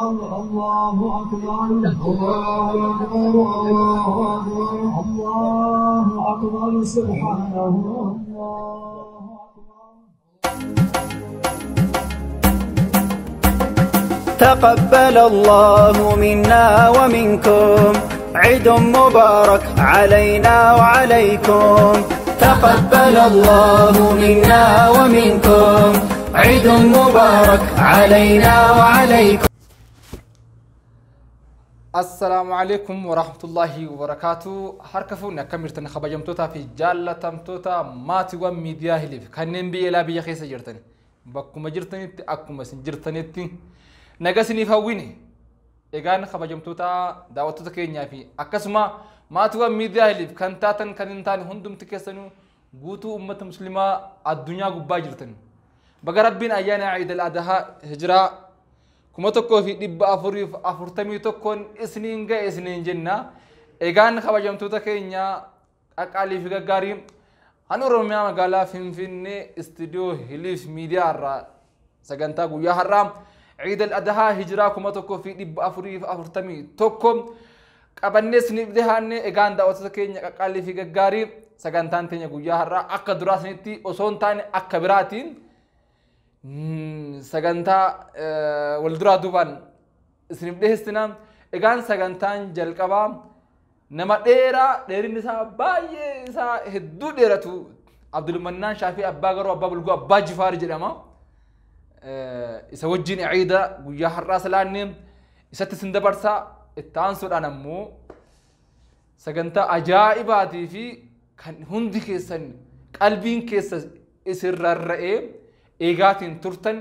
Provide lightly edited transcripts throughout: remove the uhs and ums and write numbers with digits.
الله أكبر الله أكبر الله أكبر الله أكبر سبحانه الله أكبر. تقبل الله منا ومنكم، عيد مبارك علينا وعليكم. تقبل الله منا ومنكم، عيد مبارك علينا وعليكم. السلام عليكم ورحمة الله وبركاته. Harka fuune akkam jirtan kabajamtootaa fi jaallatamtoota maatiiwwan miidiyaa Hiliif kanneen biyya alaa biyya keessa jirtan, bakkuma jirtanitti akkuma isin jirtanitti naga isiniif hawwine. Egaan kabajamtoota daawwattoota keenyaa fi akkasuma maatiiwwan miidiyaa Hiliif kan taatan kan hin taane hundumti keessanuu guutuu uummata muslimaa addunyaa gubbaa jirtan, baga Rabbiin ayyaana Ciid al-Adhaa hijiraa 1441 isiniin ga'e isiniin jenna. Egaan kabajamtoota keenya qaqqaalii fi gaggaarii, han Oromiyaa magaalaa Finfinnee istiidiyoo Hiliif miidiyaa irraa sagantaa guyyaa har'aa Ciid al-Adhaa hijiraa 1441 qabannee isiniif dhiyaanne. Egaan daawwattoota keenya qaqqaalii fi gaggaarii, sagantaan teenya guyyaa har'aa akka duraa isinitti osoo hin taane akka biraatiin sagantaa wal duraa duubaan isiniif dhiyeessina. Egaan sagantaan jalqabaa nama dheeraa dheerinni isaa baay'ee isaa hedduu dheeratu Abdulmannaan Shaafii Abbaa Garoo Abbaa Bulguu Abbaa Jifaar jedhama. Isa wajjin ciida guyyaa har'aa salaanne isatti isin dabarsaa. Itti aansuudhaan ammoo sagantaa ajaa'ibaatii fi kan hundi keessan qalbiin keessa isin rarra'ee eegaatiin turtan,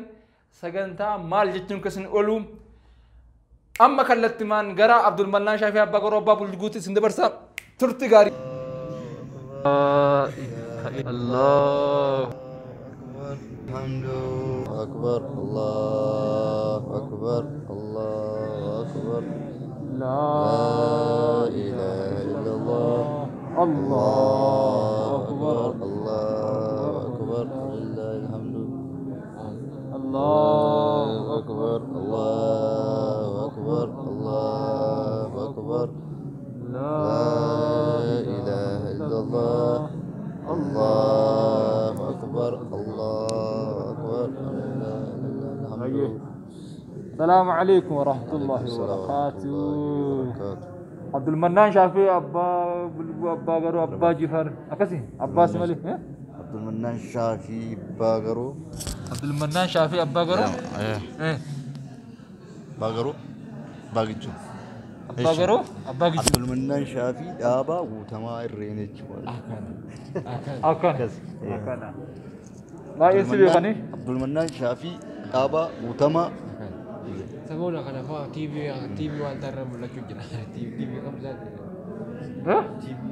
sagantaa maal jechuun keessan oolu, amma kallattimaan gara Abdulmannaan Shaafii Abbaa Garoo Abbaa Bulguutti isin dabarsaa. Turti gaarii. الله الحمد أكبر الله أكبر الله أكبر لا لا إله إلا الله الله أكبر الله أكبر لله الحمد الله أكبر الله أكبر الله أكبر لا لا إله إلا الله الله أكبر الله أكبر لله الحمد. السلام عليكم ورحمة الله عليكم السلام ورحمة وبركاته. الله وبركاته. عبد المنان شافي أبا بلغو أبا غرو أبا جفار أكسي أبا سمالي إيه؟ عبد المنان شافي باغرو. عبد المنان شافي أبا غرو. إيه. إيه. باغرو باغجو. أبا غرو أبا جفار. عبد المنان شافي دابا وتما الرينج. أكن أكن لا يسوي غني. عبد المنان شافي دابا وتما. Saboona kana fa'aa TV waan tarra mul'achuu jira. TV qabsaa ها؟ TV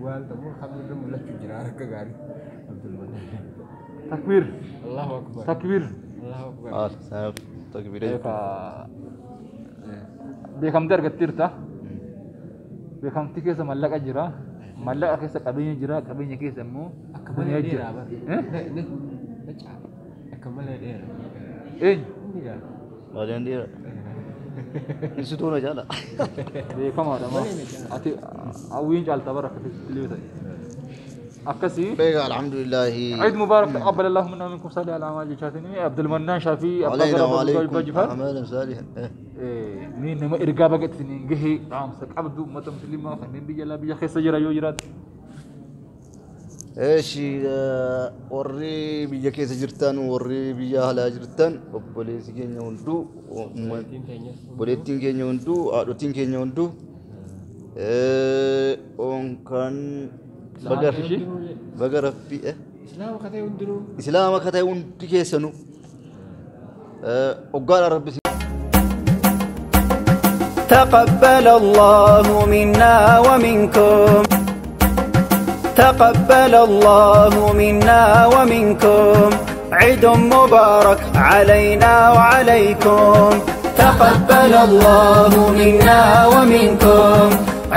waan ta'u kamirra mul'achuu jira akka gaarii. Abdulmanaan. تكبير. Allahu Akbar. تكبير. Allahu Akbar. اه سلام تكبير. Beekamtii argatteerta. Beekamtii keessa mallaqa jira. Mallaqa keessa qabeenya jira. Qabeenya keessa immoo Akka malee duniyaa jira. dheeraa bara. Eh? Na caala. Akka malee dheeraa. Eenyu? Inni gaara. بعدين دير نسيتونا جالا. Beekamaadha moo? Ati hawwiin caalta bara akkasitti illee ta'e. Akkasii. بيقى الحمد لله. عيد مبارك، تقبل الله منا ومنكم صالح الاعمال. جاتني عبد المنان شافي أبا علينا غرو أبا وعليكم جفار. أعمالا صالحة إيه. Mee nama ergaa baga isiniin gahee dhaamsa qabdu uummata musliimaa kanneen biyya alaa biyya keessa jira yoo jiraate. ايش warri biyya keessa jirtan, warri biyya alaa jirtan, obboleessi keenya hunduu, Obboleettiin keenyas. Obboleettiin keenya hunduu, haadhotiin keenya hunduu, onkan baga baga Rabbi Islaama akka ta'e hundinuu. Islaama akka ta'e hundi keessanuu hoggaadha Rabbi. تقبل الله منا ومنكم، تقبل الله منا ومنكم، عيد مبارك علينا وعليكم. تقبل الله منا ومنكم،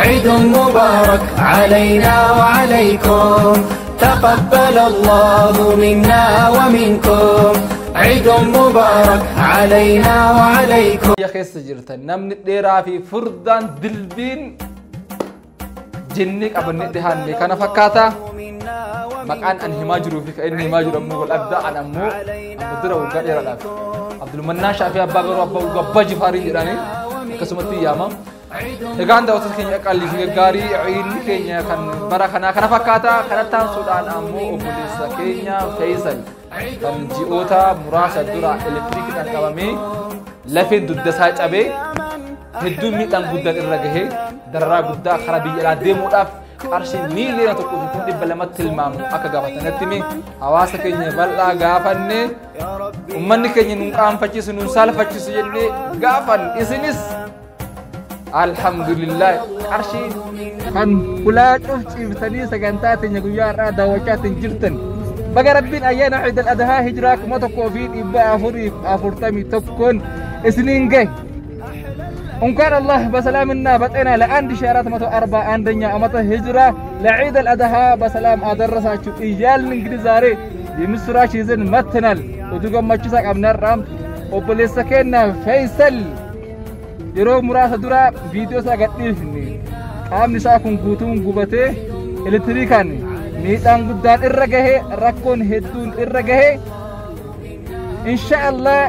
عيد مبارك علينا وعليكم. تقبل الله منا ومنكم عيد مبارك علينا وعليكم. Biyya keessa jirtan namni dheeraa fi furdaan dilbiin jennee qabannee dhihaanne kana fakkaata. Maqaan an himaa jiruu fi kan inni himaa jiru ammoo wal adda. An ammoo amma dura waggaa dheeraadhaaf Abdulmannaan Shaafii Abbaa Garuu Abbaa Urgoo Abbaa Jifaarii jedhanii akkasumatti yaama. Egaan daawwattoota keenya qaalii fi gaggaarii, ciinni keenya kan bara kanaa kana fakkaata. Kanatti aansuudhaan ammoo obboleessa keenya Faisal kan ji'oota muraasa dura elektirikiidhaan qabamee lafeen dugda isaa cabee hedduu miidhaan guddaan irra gahee dararaa guddaa karaa biyya alaa deemuudhaaf qarshii 1,200,000 tilmaamu akka gaafatanitti hime. Hawaasa keenya bal'aa gaafanne, ummanni keenya nun qaanfachiisu nun saalfachiisu jennee gaafan, isinis alhamdulillah qarshii kan hulaa cufciiftanii sagantaa teenya guyyaa har'aa daawwachaatiin jirtan, baga Rabbiin ayyaana Ciid al-Adhaa hijiraa 1441n isiniin gahe. እንኳን አላህ በሰላምና በጤና ለ1441ኛ ዓመተ ሂጅራ ለዒድ አልአድሃ በሰላም አደረሳችሁ እያልን እንግዲህ ዛሬ የምስራች ይዘን መጥተናል። Oduu gammachiisaa qabnarra. Obboleessa keenya Faisal yeroo muraasa dura viidiyoo isaa gadhiifne, qaamni isaa kun guutuun gubatee elektirikaan miidhaan guddaan irra gahee rakkoon hedduun irra gahee, insha Allah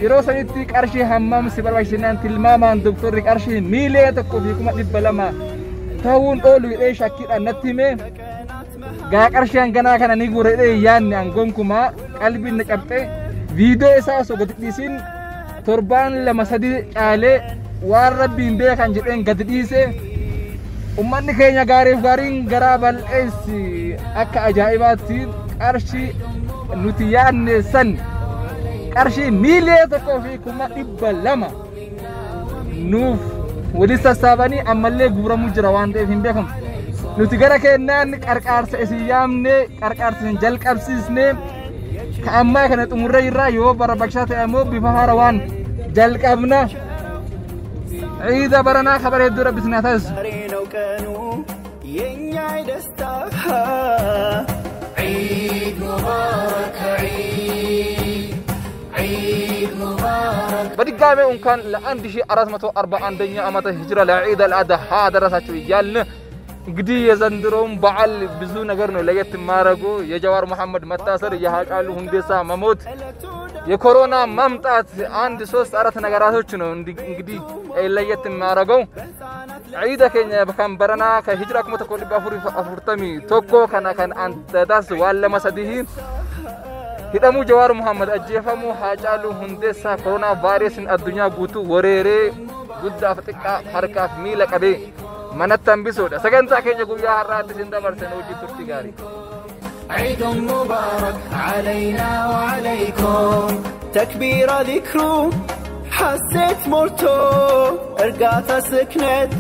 yeroo sanitti qarshii hammam si barbaachisinaan tilmaamaan doktorri qarshii 1,200,000 ta'uun oolu jedhee shakkiidhaan natti hime. Gaa qarshii hanganaa kana ni guura jedhee yaanne hangonkumaa qalbiin na cabxe. Viidiyoo isaa osoo gadi dhiisin torbaan lama sadi caalee waan Rabbiin beekan jedheen gadi dhiise. Ummanni keenya gaariif gaariin garaa bal'eessi akka ajaa'ibaatti qarshii nuti yaanne san qarshii 1,200,000 nuuf walitti sassaabanii ammallee guuramuu jira waan ta'eef hin beekamu. Nuti gara kennaan qarqaarsa isin yaamne, qarqaarsa isin jalqabsiisne ka ammaa kana xumurree jirra. Yoo barbaachisaa ta'e ammoo bifa haarawaan jalqabna. Ciida baranaa kabara hedduu Rabbi isin haa taasisu. ዛሬ ነው ቀኑ የኛ የደስታ። ዒድ ሙባረክ ዒድ ዒድ ሙባረክ። በድጋሜ እንኳን ለ1441ኛ ዓመተ ሂጅራ ለዒድ አልአድሃ አደረሳችሁ እያልን እንግዲህ የዘንድሮውን በዓል ብዙ ነገር ነው ለየት የማደርጉ። የጀዋር መሐመድ መታሰር፣ የሃጫሉ ሁንዴሳ መሞት፣ የኮሮና መምጣት አንድ ሶስት አራት ነገራቶች ነው እንግዲህ ለየት የሚያደርገው። Ciida keenya kan baranaa kan hijiraa 1441 kana kan antatas waan lama sadii: hidhamuu Jawaar Muhammad, ajjeefamuu Haacaaluu Hundeessaa, koronaa vaayirasiin addunyaa guutuu weeraree guddaaf xiqqaa harkaaf miila qabee manatti hambisuudha. Sagantaa keenya guyyaa har'aatti isin dabarsan hojii turtii gaarii. عيد مبارك علينا وعليكم. تكبير ذكሩ حسيت ሞልቶ እርጋታ ስክነት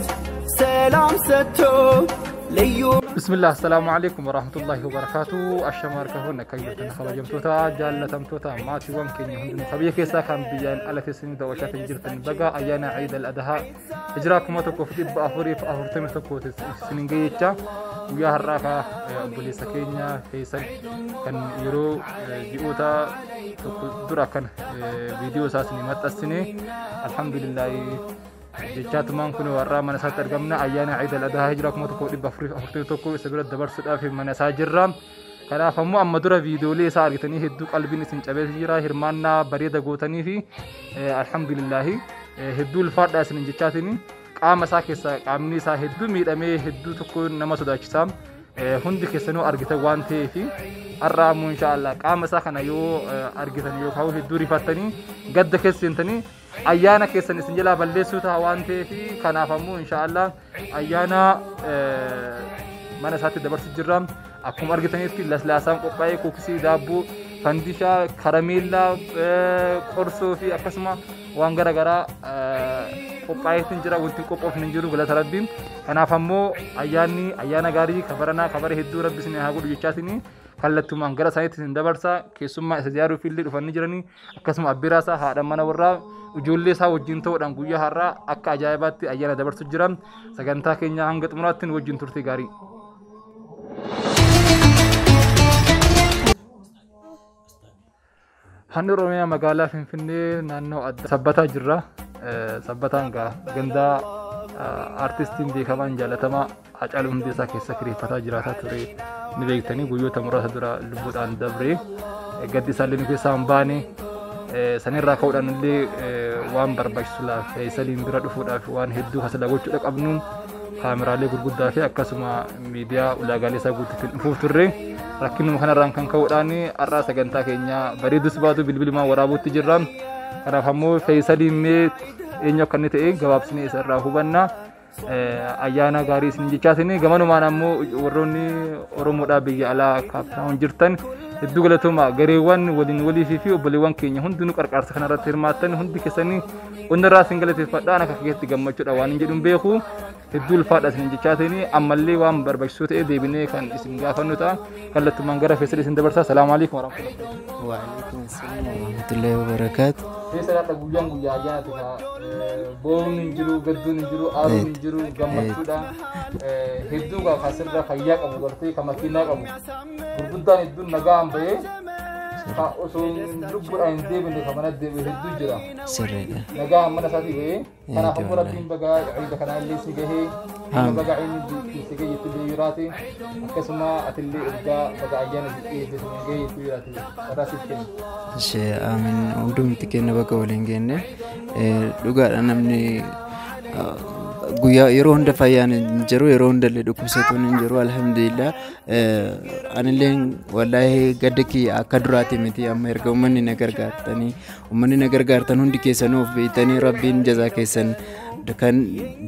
ሰላም ሰጥቶ ልዩ Bismillah, assalamu alaikum warahmatullahi wabarakatuh. Ashamaa harka fuune kayyootan kabajamtoota jaallatamtoota maatiiwwan keenya hundinuu ka biyya keessaa kan biyyaan ala keessanii daawwachaa jirtan, baga ayyaana Ciid al-Adhaa hijiraa 1441 isiniin gahe. Guyyaa har'aa ka obboleessa keenya Faisal kan yeroo ji'oota tokko dura kan viidiyoo isaa isinii maxxansine, alhamdulillahi jechaatumaan kun warraa mana isaatti argamna. Ayyaana Ciid al-Adhaa hijiraa 1441 isa bira dabarsuudhaaf mana isaa jirra. Kanaaf ammoo amma dura viidiyoolee isaa argitanii hedduu qalbiin isin cabee jira. Hirmaannaa bareeda gootanii fi alhamdulillahi hedduu ulfaadhaa isin jechaatiin. Qaama isaa keessa qaamni isaa hedduu miidhamee hedduu tokko nama sodaachisa. Hundi keessanuu argitan waan ta'eef har'a ammoo inshaallah qaama isaa kana yoo argitan yookaan hedduu rifattanii gadda keessa seentanii ayyaana keessan isin jalaa balleessuu ta'a waan ta'eef, kanaaf ammoo inshaallah ayyaana mana isaatti dabarsu jirra. Akkuma argitanitti laslaasaan qophaa'ee kuukisii, daabboo, fandishaa, karameellaa, qorsoo fi akkasuma waan garaagaraa qophaa'eetiin jira. Wanti qophoofne hin jiru, galata Rabbiin. Kanaaf ammoo ayyaanni ayyaana gaarii kabaranaa kabara hedduu Rabbi isin haa godhu jechaatiin kallattumaan gara isaaniitti isin dabarsa. Keessummaa isa ziyaaruuf illee dhufanii jiranii, akkasuma abbiraa isaa, haadha mana warraa, ijoollee isaa wajjin ta'uudhaan guyyaa har'aa akka ajaa'ibaatti ayyaana dabarsu jira. Sagantaa keenya hanga xumuraatti wajjin turte gaarii. Handhuura Oromiyaa magaalaa Finfinnee naannoo adda Sabbataa jirra. Sabbataan gaa gandaa artistiin beekamaan jaalatamaa Haacaaluu Hundeessaa keessa kireeffataa jiraataa ture ni beektanii guyyoota muraasa dura lubbuudhaan dabre. Gaddi isaallee nu keessaa hin baane. Sanirraa ka'uudhaan illee waan barbaachisu laaf Feesaliin bira dhufuudhaaf waan hedduu kasala gochuudha qabnu kaameraalee gurguddaa fi akkasuma miidiyaa ulaagaalee isaa guutuutiin dhufuuf turre. Rakkinuma kanarraan kan ka'uudhaan har'aa sagantaa keenya bareedus baatu bilbilumaan waraabuutti jirra. Kanaaf ammoo Feesaliin mee eenyu akka inni ta'e gabaabsinee isarraa hubanna. Ayyaana gaarii isin jechaatiin gamanumaan ammoo warroonni Oromoodhaa biyya alaa kaaptaawwan jirtan hedduu galatooma gareewwan waliin walii fi obboleewwan keenya hundinuu qarqaarsa kanarratti hirmaattan hundi keessanii onnarraa isin galateeffadhaan akka keessatti gammachuudha waan hin jedhuun beeku hedduu ulfaadha isin jechaatiin ammallee waan barbaachisoo ta'e deebinee kan isin gaafannu ta'a kallattumaan gara Feesal isin dabarsaa. Salaamu alaikum warahmatullahi. Waalaikum assalam warahmatullahi wabarakatuh. Feesal guyyaan guyyaa ayyaanaati kaa boon hin jiru, gadduun hin jiru, aaruun hin jiru, gammachuudha. Hedduu gaa kasirra fayyaa qabu gartee ka makiinaa qabu gurguddaan hedduun nagaan bahee ka osoo lubbuudhaan hin deebine ka mana deebi'e hedduu jira. Sirriidha. Nagaan mana isaatii bahee kanaaf ammoo Rabbiin bagaa ciida kanaa illee si gahee baga ciidni si gahee jettu illee jiraate akkasuma atillee ergaa baga ayyaana si gahee jettu jiraate karaa siif kenna. Ishee aamin hundumti keenya bakka waliin geenne dhugaadha namni guyyaa yeroo hunda fayyaan hin jiru yeroo hunda illee dhukkubsatuun hin jiru alhamdulillah. Anillee wallaahi gadda kiyya akka duraati miti amma erga uummanni na gargaartanii uummanni na gargaartan hundi keessanuu of beektanii Rabbiin jazaa keessan kan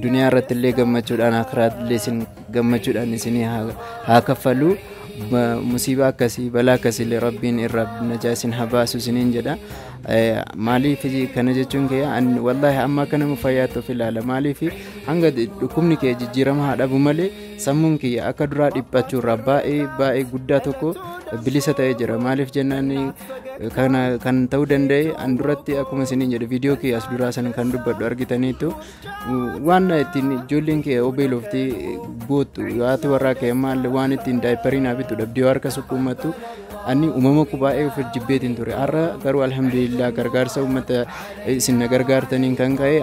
duniyaa irratti illee gammachuudhaan akiraatti illee isin gammachuudhaan isinii haa kaffalu. Musiibaa akkasii balaa akkasii illee Rabbiin irraa najaa isin haa baasu isiniin jedha. Maaliif kana jechuun kee wallaahi amma akka nama fayyaatti of ilaala. Maaliif hanga dhukkubni kee jijjiirama haa dhabu malee sammuun kiyya akka duraa dhiphachuu irraa baay'ee baay'ee guddaa tokko bilisa ta'ee jira. Maaliif jennaan kana kan ta'uu danda'e an duratti akkuma isiniin jedhe viidiyoo kiyya as duraa sana kan dubbadhu argitaniitu waan ittiin ijoolleen kee obeelofti boottu haati warraa kee maal waan ittiin daayiparii naa bitu dhabdee harka sukkuummattu ani uumama koo baay'ee of jibbeetiin ture. Har'a garuu alhamdulillah gargaarsa uummata isin na gargaartaniin kan ka'e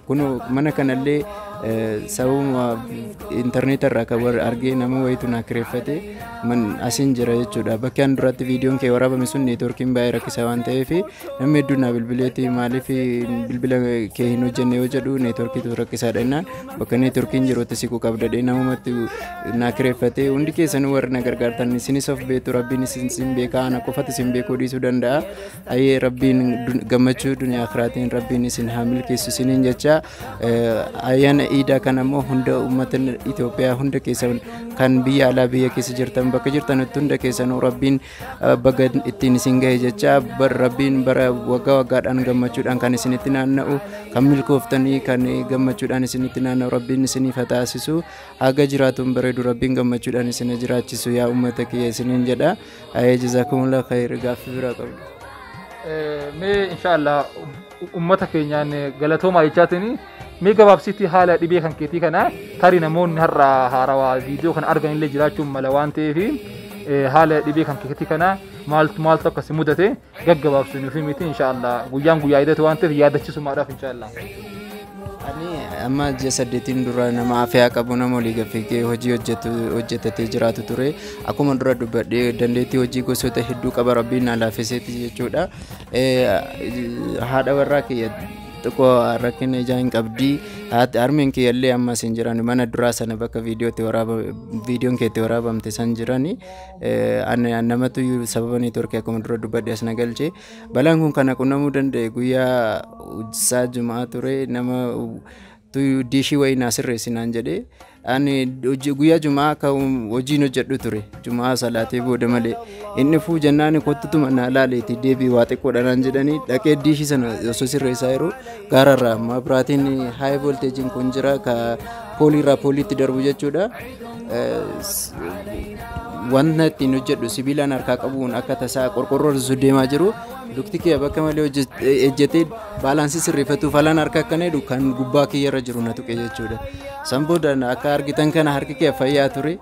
kunoo mana kanallee sababuma intarneeta irraa kan argee nama wayitu naa kireeffate asiin jira jechuudha. Bakki an duratti viidiyoon kee waraabame sun neetworkiin baay'ee rakkisaa waan ta'eef namni hedduun naa bilbileeti maaliif bilbila kee hin hojjenne yoo jedhu neetworkiitu rakkisaadha jennaan bakka neetworkiin jirutti siquu qabda dhee namumatti naa kireeffate. Hundi keessanuu warri na gargaartan isinis of beektu Rabbiin isin beekaa ana qofatu isin beekuu dhiisuu danda'a. Ayyee Rabbiin gammachuu duniyaa akiraatiin Rabbiin isin haa milkeessu isiniin jecha ayyaana iidaa kana immoo hunda uummata Itoophiyaa hunda keessan kan biyya alaa biyya keessa jirtan bakka jirtanitti hunda keessanuu Rabbiin baga ittiin isin gahe jecha Rabbiin bara waggaa waggaadhaan gammachuudhaan kan isinitti naanna'u kan milkooftanii kan gammachuudhaan isinitti naanna'u Rabbiin isiniif haa taasisu. Haga jiraatuun bareedu Rabbiin gammachuudhaan isin jiraachisu yaa uummata kiyya isiniin jedha. Ayyee jazakumullah khayr gaaffii biraa qabdu. Mee inshaallah uummata keenyaan galatoomaa jechaatiin mee gabaabsitti haala dhibee kan keetii kana tarii namoonni har'a haarawaa viidiyoo kana argan illee jiraachuun mala waan ta'eef haala dhibee kan keetii kana maaltu maaltu akkasi mudate gaggabaabsu nuuf miti inshaallah guyyaan guyyaa idatu waan ta'eef yaadachisumaadhaaf inshaallah. Ani amma ji'a 8 dura nama afiyaa qabu nama olii gaffee hojii hojjetatee jiraatu ture. Akkuma dura dubbadhee dandeettii hojii gosoota hedduu qaba Rabbiin na laaffiseeti jechuudha. Haadha warraa kiyya xiqqoo rakkina ijaa hin qabdi. Harmeen kiyya illee ammas hin jiran mana duraa sana bakka viidiyoon keetti waraabamte san jirani. Namatu sababa neetworkii akkuma dura dubbadhe as na galche. Balaan kun kana qunnamuu danda'e guyyaa isaa Jumaa ture nama diishii wayii naa sirreessi naan jedhee ani guyyaa Jumaa akka hojiin hojjedhu ture Jumaa salaatee booda malee inni fuu jennaan kottutuma naa laaleeti deebii waa xiqqoodha naan jedhanii dhaqee diishii sana osoo sirreessaa jiru gaararraa amma biraatiin haay volteejiin kun jira ka pooliirraa pooliitti darbu jechuudha. Wanta ittiin hojjedhu sibiilaan harkaa qabuun akka tasaa qorqorroo osoo deemaa jiru Lukti kiyya bakka malee ejjetee baalaansii sirreeffatuuf alaan harka akkana jedhu kan gubbaa kiyya irra jiru na tuqe jechuudha. San booda akka argitan kana harki kiyya fayyaa ture.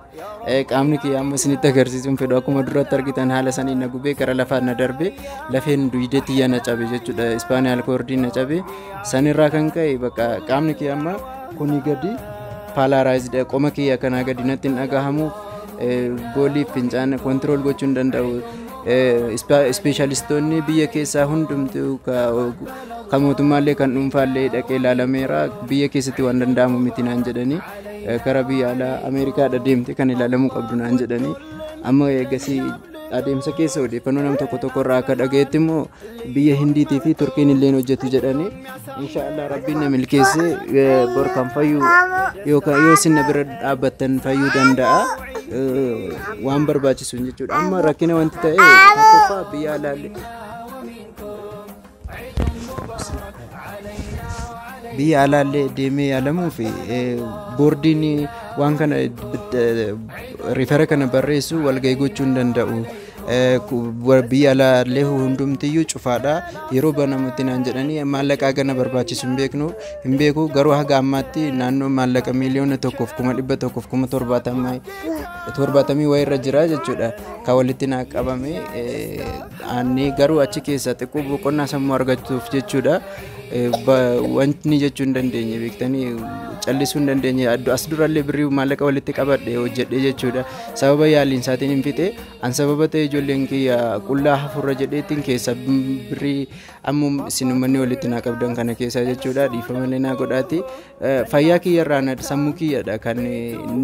Qaamni kiyya amma isinitti agarsiisuun fedhu akkuma duratti argitan haala saniin na gubee gara lafaan na darbe, lafeen dugda tiyya na cabe jechuudha. Spinal cordiin na cabe. Sanirraa kan ka'e bakka qaamni kiyya amma kuni gadi paralyzed, qoma kiyya kanaa gadi natti hin dhagahamu, boolii fincaan control gochuu hin danda'u. Ispeeshalistoonni biyya keessaa hundumtuu, kan mootummaallee kan dhuunfaallee dhaqee ilaalameera, biyya keessatti waan danda'amu miti naan jedhanii, karaa biyya alaa Ameerikaadha deemte kan ilaalamuu qabdu naan jedhanii. Amma eegasii adeemsa keessa odeeffannoo nama tokko tokko irraa akka dhagayetti immoo biyya Hindiitii fi Turkiin illee hojjetu jedhanii. Inshaallah Rabbiin na milkeessee bor kan fayyu yookaan yoo isin na bira dhaabbattan fayyuu danda'a waan barbaachisu jechuudha. Amma rakkina wanti ta'e tokkoffaa biyya alaallee deemee yaalamuu fi boordiin waan kana refer kana barreessu walgahii gochuu hin danda'u. Biyya alaallee hundumtiyyuu cufaadha. Yeroo banamutti naan jedhanii maallaqaa gana barbaachisu hin beeknu, hin beeku. Garuu haga ammaatti naannoo maallaqa 1,170,070 wayirra jira jechuudha. Kan walitti naa qabame ani garuu achi keessa xiqqoo boqonnaa sammuu argachuuf jechuudha. Wanti jechuu hin dandeenye beektanii callisuu hin dandeenye. As durallee birrii maallaqa walitti qabadhe hojjedhe jechuudha. Sababa yaaliin isaatiin hin fixe. An sababa ta'e ijoolleen kiyya qullaa hafurra jedheetiin keessa birrii amma isin uummanni walitti naa qabdan kana keessa jechuudha. Dhiifamalee naa godhaati. Fayyaa kiyya irraa sammuu kiyyadha kan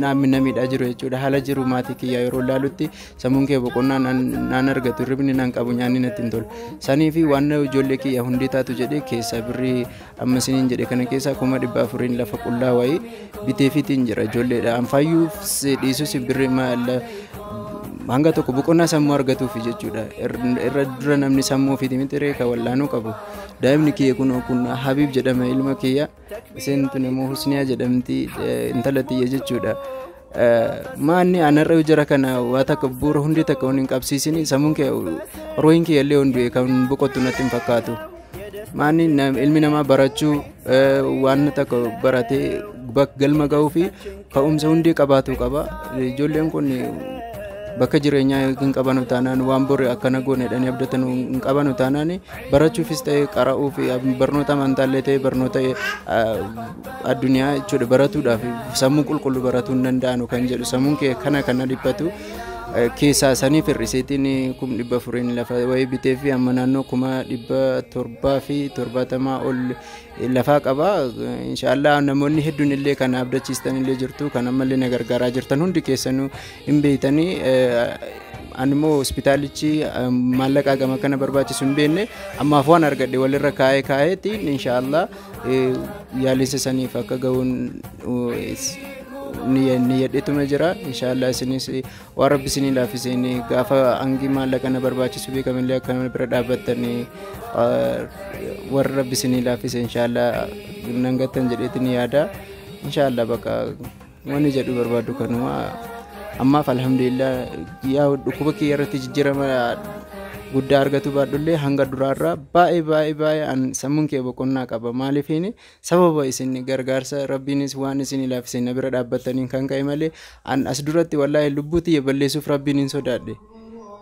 na miidhaa jiru jechuudha. Haala jiru maatii kiyya yeroo ilaalutti sammuun kee boqonnaa naan argatu, hirribni naan qabu, nyaanni natti hin tolu. Sanii fi waan ijoollee kiyya hundi taatu jedhee keessa birrii amma isiniin jedhe kana keessa 400,000 lafa qullaa wayii biteefiitiin jira ijoolleedha. An fayyuuf dhiisus birrii hanga tokko boqonnaa sammuu argatuuf jechuudha. Irra dura namni sammuu ofiiti miti ree kan wallaanuu qabu. Daa'imni kiyya kun Habiib jedhama ilma kiyya. Isheen tun immoo Husniyaa jedhamti, intala tiyya jechuudha. Maanni anarra jara kana waa takka bu'uura hundi takka hin qabsiisin, sammuun kee rooyin kiyya illee hundee kan boqottu natti hin fakkaatu. Maanni ilmi namaa barachuu waan takka baratee galma gahuu fi ka'umsa hundee qabaatu qaba. Ijoolleen kun bakka jireenyaa hin qabanu taanaan, waan bori akkana goone jedhanii abdatan hin qabanu taanaan, barachuufis ta'e qara'uu fi barnoota amantaallee ta'e barnoota addunyaa jechuudha baratuudhaaf sammuu qulqulluu baratuu hin danda'anu kan jedhu sammuun kee kana kana dhiphatu keessaa saniif hir'iseetiin 400,000 lafa wayii bitee fi amma naannoo 770,000 ol lafaa qaba. Inshaallah namoonni hedduun illee kan abdachiistan illee jirtu, kan ammallee na gargaaraa jirtan hundi keessanuu hin beeytanii. Ani immoo hospitaalichi maallaqa gama kana barbaachisu hin beekne. Ammaaf waan argadhe walirra kaa'ee kaa'eetiin inshaallah yaalisa saniif akka ga'uun ni yadheetuma jira. Inshaallah isinis waan Rabbi isinii laaffiseen gaafa hangi maallaqa na barbaachisu beekamillee akka bira dhaabbattanii warra Rabbi isinii laaffise inshaallah nan gattan jedheetiin yaada. Inshaallah bakka wanni jedhu barbaadu kanuma. Ammaaf alhamdulillah, yaa dhukkuba kiyya irratti jijjiirama guddaa argatu baadhullee hanga duraarraa baay'ee baay'ee baay'ee an sammuun kee boqonnaa qaba. Maaliifiin sababa isin gargaarsa Rabbiinis waan isin laaffise na bira dhaabbattaniin kan ka'e malee an as duratti wallaahi lubbuu tiyya balleessuuf Rabbiin hin sodaadhe.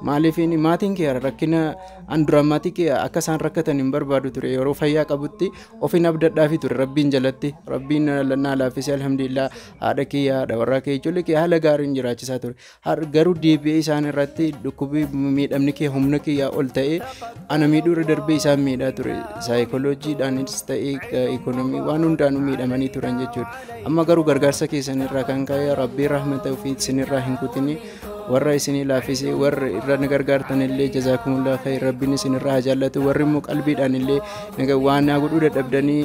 Maaliifiin maatiin kee rakkina an duraan maatii kee akka isaan rakkatan hin barbaadu ture. Yeroo fayyaa qabutti ofin abdadhaafi ture Rabbiin jalatti. Rabbiin naa laaffise, alhamdulillah, haadha kiyya, haadha warraa kee, ijoollee kee haala gaariin jiraachisaa ture. Garuu deebi'ee isaan irratti dhukkubi miidhamni kee humna kiyyaa ol ta'ee ana miidhuu irra darbee isaan miidhaa ture. Saayikolojiidhaanis ta'ee ikoonomii waan hundaanuu miidhamanii turan jechuudha. Amma garuu gargaarsa keessan irraa kan ka'e Rabbiin rahmata ofii isinirraa hin kutini. Warra isinii laaffisee warra irra na gargaartan illee jazaakumullah khayr, Rabbiin isinirraa haa jaallatu. Warri immoo qalbiidhaan illee waan naa godhuu dadhabdanii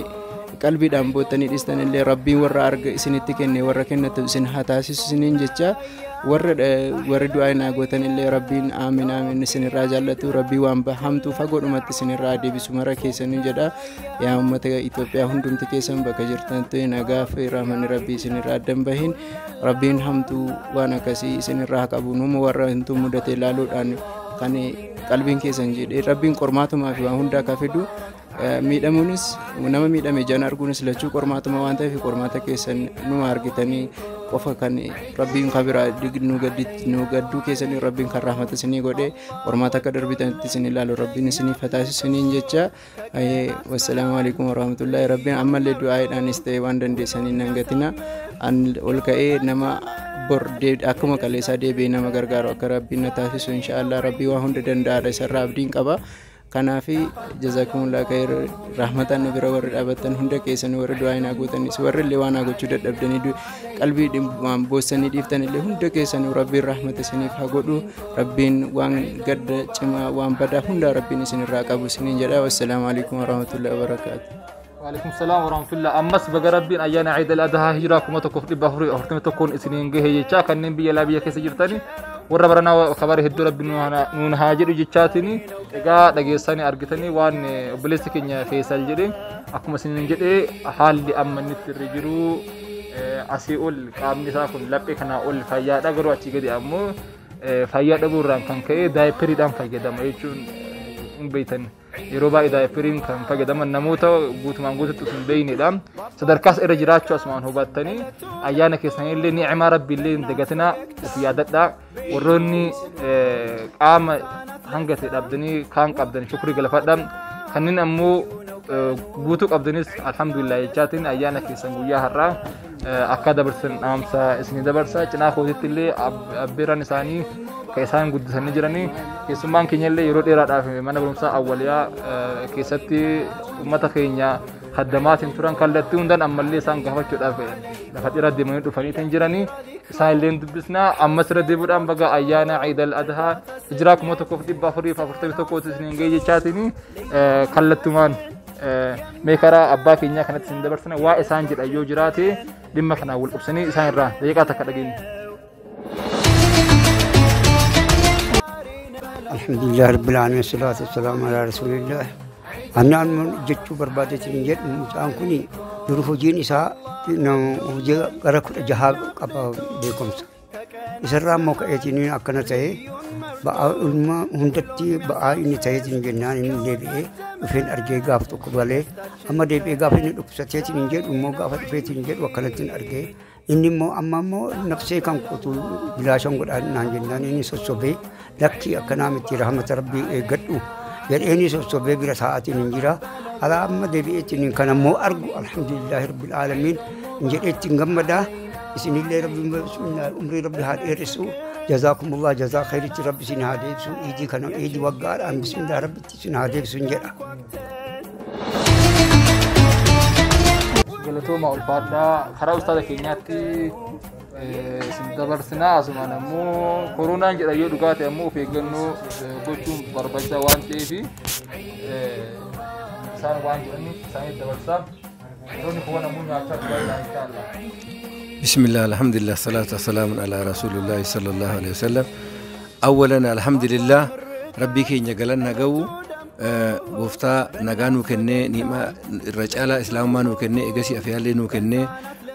qalbiidhaan boottanii dhiistan illee Rabbiin warra arga isinitti kenne warra kennatu isin haa taasisu isiniin jecha. Warra warri du'aa naa gootan illee Rabbiin aamin aamin isinirraa jaallatu, Rabbii waan hamtuu fagoodhumatti isinirraa deebisu mara keessanii jedha. Yaa uummata Itoophiyaa hundumti keessan bakka jirtanitti nagaa fi rahmanni Rabbii isinirraa addan bahin. Rabbiin hamtuu waan akkasii isinirraa haa qabu. Numa warra hintuu mudate ilaaluudhaan Kan qalbiin keessan jedhee Rabbiin qormaatumaa fi waan hundaa akka fidu miidhamuunis nama miidhame ijaan arguunis lachuu qormaatuma waan ta'eef qormaata keessan numa argitanii qofa kan Rabbiin kan biraa nu gadduu keessanii Rabbiin kan rahmata isinii godhee qormaata akka darbitanitti isin ilaalu Rabbiin isiniif haa taasisu isiniin jecha. Wassalaamu alaikum warahmatullahi. Rabbiin ammallee du'aayiidhaanis ta'e waan dandeessaniin nan gatina. An ol ka'ee nama bor akkuma kaleessaa deebi'ee nama gargaaru akka Rabbiin na taasisu inshaallah. Rabbii waan hunda danda'aadha, isarraa abdiin qaba. Kanaafi jazakumullah khayr, rahmatan nu bira warri dhaabbattan hunda keessan, warri du'aa naa gootanis, warri illee waan naa gochuu dadhabdanii qalbii waan boossanii dhiiftan illee, hunda keessan Rabbiin rahmata isiniif haa godhu. Rabbiin waan gadda cimaa, waan badaa hunda Rabbiin isinirraa qabu isiniin jedha. Wassalaamu alaikum warahmatullahi wabarakaatu. وعليكم السلام ورحمة الله. أمس بقى ربي أيانا عيد الأضحى هجرة كما تكف دبا فري 41 سنين جه يجا كنن بيا لا بيا كيس جرتني ورا برنا خبر هدو ربي نون هاجر جتاتني إجا دقيساني أرجتني وان بلس كنيا فيصل جري أكما سنين جري حال أمن الترجرو أسيول قام نساكن لبي كنا أول فيا دعورو أشيكدي أمو فيا دعوران كان كي داي بريدام فيا دام يجون بيتن yeroo baay'ee daayiperiin kan fayyadaman namoota guutumaan guututti osoo hin beeknedha. Sadarkaas irra jiraachuu asumaan hubattanii ayyaana keessanillee ni'imaa Rabbiillee hin dagatinaa, of yaadadhaa. Warroonni qaama hanga ta'e dhabdanii kaan qabdan shukrii galfadhaa. Kanneen ammoo guutuu qabdanis alhamdulillah jechaatiin ayyaana keessan guyyaa har'aa akka dabarsan dhaamsa isinii dabarsa. Cinaa kootitti illee abbeeraan isaanii kan isaan guddisanii jiranii, keessummaan keenya illee yeroo dheeraadhaaf mana barumsaa awwaliyaa keessatti uummata keenya haddamaatiin turan, kallattii hundaan ammallee isaan gaafachuudhaaf lafa dheeraa deemanii dhufanii kan jiranii, isaan illee dubbisnaa. Ammas irra deebiidhaan baga ayyaana Ciidal Adhaa hijiraa 1441 isiniin ga'e jechaatiin kallattumaan mee karaa abbaa keenyaa kanatti isin dabarsina. Waa isaan jedhan yoo jiraate dhimma kanaan wal qabsanii isaan irraa daqiiqaa takka dhageenya. الحمد لله رب العالمين، والصلاة والسلام على رسول الله. أنا جتشو بربادة جد مجان كوني ظروف جين إسا وجه قرق جهاب قبا بكمس إسرا موقعتين أكنا تهي بقى علما هندتي بقى إني تهي جنان إني دبي فين أرجع قاف تقبله أما دبي قاف إني أقصتين جد ومو قاف فيتين جد وكنتين أرجع إني مو أما مو نفسي كان كتو بلا شنقول أنا جنان إني سوسبي لكي أكنامتي رحمة ربي قدو يعني سوسبي برساعتي نجرا على أما دبي إني كان مو أرجو الحمد لله رب العالمين نجريت نجمدا إسن الله ربي بسم الله عمري ربي هاد إرسو جزاكم الله جزاء خير ربي سين هادي سو إيدي كانوا إيدي وقار أم بسم الله ربي سين هادي سنجرا. Galatooma, ulfaadhaa. Karaa ustaada keenyaatti isin dabarsinaa. Asumaan ammoo koronaan jedha yoo dhugaa ta'e ammoo of eeggannoo gochuun barbaachisaa waan ta'eef isaan waan jedhaniif isaaniif dabarsaa. Yeroonni kuwan ammoo nyaachaa dhugaa inshaallah. بسم الله، الحمد لله، الصلاة والسلام على رسول الله صلى الله عليه وسلم. أولا الحمد لله، ربي كي نجلنا جو gooftaa nagaa nuu kennee, ni'maa irra caalaa islaamummaa nuu kennee, egasii afiyaallee nuu kennee,